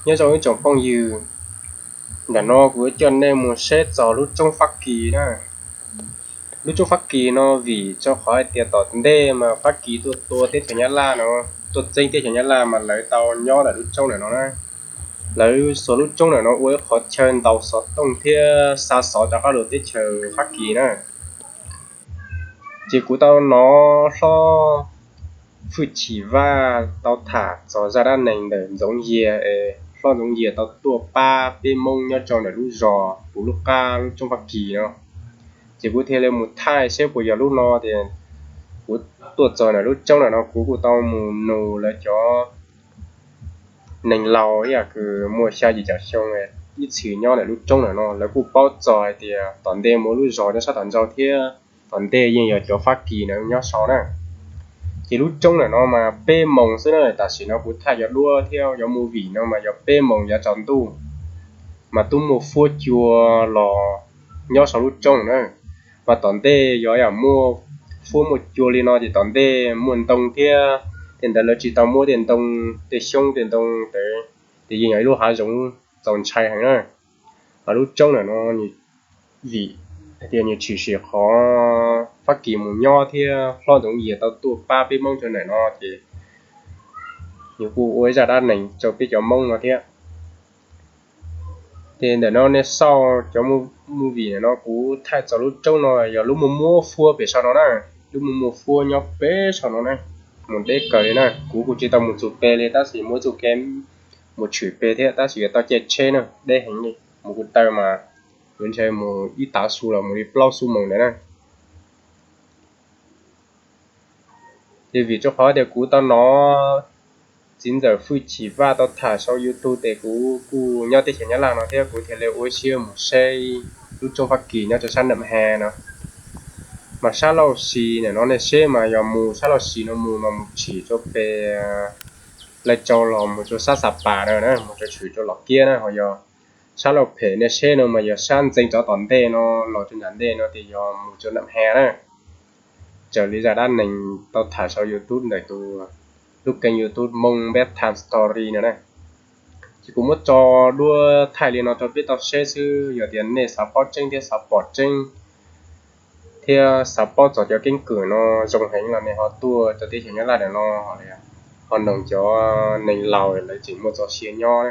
Nyob zoo ib tsoom phooj ywg, ntawm no kuv yuav coj nej mus saib txog lub roob Fab Kis na. Lub roob Fab Kis no vim rau qhov hais tias tom ntej mas Fab Kis tuaj tua teb chaws Nyab Laj no, tuaj txeeb teb chaws Nyab Laj mas lawv tau nyob ntawm lub roob ntawm no na. Lawv xuas lub roob ntawm no ua ib qhov chaw ntaus xov tooj thiab xa xov rov qab los teb chaws Fab Kis na. Ces kuv tau hnov hlob Fwj Chim Vaj tau tham txog zaj dab neeg ntawm Ntxoov Yias es hlob Ntxoov Yias tau tuaj pab peb Hmoob nyob rau ntawm lub zos puv lub qab lub roob Fab Kis no. Ces kuv thiaj li mus thaij seb puas yog lub no tias kuv tuaj txog ntawm lub roob ntawm no kuv kuj tau mus nug lawv cov neeg laus ib yam kws muaj xya yim caum xyoo ib txwm nyob ntawm lub roob ntawm no, lawv kuj paub txog hais tias tom ntej muaj lub zos nyob sab tom ntej thiab tom ntej yeej yog cov Fab Kis na nyob saud na. Ces lub roob ntawm no mas peb moos xwb na, tam sim no kuv thaij cov duab thiab cov movie no mas yog peb moos yav tsaus ntuj mas twb muaj fuab cua los nyob saum lub roob na. Mas tom ntej yog yam muaj fuab muaj cua li no ces tom ntej muaj ntoo thiab, tej ntawd lawv tsis tau muab tej ntoo, tej xyoob tej ntoo ntawd, ces yeej yog ib lub hav zoov txaus ntshai heev na. Mas lub roob ntawm no vim hais tias nws tshwm sim qhov Fab Kis mus nyob thiab hlob Ntxoov Yias tau tuaj pab peb Hmoob rau ntawm no ces nws kuj ua ib zaj dab neeg rau peb cov Hmoob no thiab. Ces ntawm no nej xauj cov movie ntawm no kuv thaij txog lub roob no yog lub muaj muaj fuab pem saum no na, lub muaj muaj fuab nyob pem saum no na, mus deb kawg li na. Kuv kuj tsis tau mus txug pem li tab sis muaj ib txoj kev mus tshwm pem thiab tab sis yuav tau caij tsheb na, deb heev li, mus kuv taw mas yuav ntshe mus ib tav su los mus li plaub xuab moos ntawd na. Ces vim rau qhov tias kuv tau hnov txiv ntxawm Fwj Chim Vaj tau tham saum YouTube ces kuv kuj nyob teb chaws Nyab Laj no thiab kuv thiaj li ua siab mus saib lub roob Fab Kis nyob rau sab Nam Has no. Mas sab Lauj Sis ntawm no nej saib mas yog mus sab Lauj Sis no mus mas mus tshwm rau pem Laij Tsau los mus rau sab Xa Pas na, mus rau tshwm rau Los Kiab na, ho yog sab Lauj Phem nej saib no mas yog sab ntxeev rov tom ntej no los rau nram ntej no ces yog mus rau Nam Has na. Raws li zaj dab neeg tau tham saum YouTube ntawm tus lub kênh YouTube Hmong Bedtime Story no na. Ces kuv muab tso duab thaij li no rau peb tau saib xwb, yog tias nej xav paub tseeb thiab xav pom tseeb thiab xav paub txog cov keeb kwm no zoo heev los nej ho tuaj rau teb chaws Nyab Laj ntawm no, ho noog cov neeg laus lawv tseem muaj txoj sia nyob.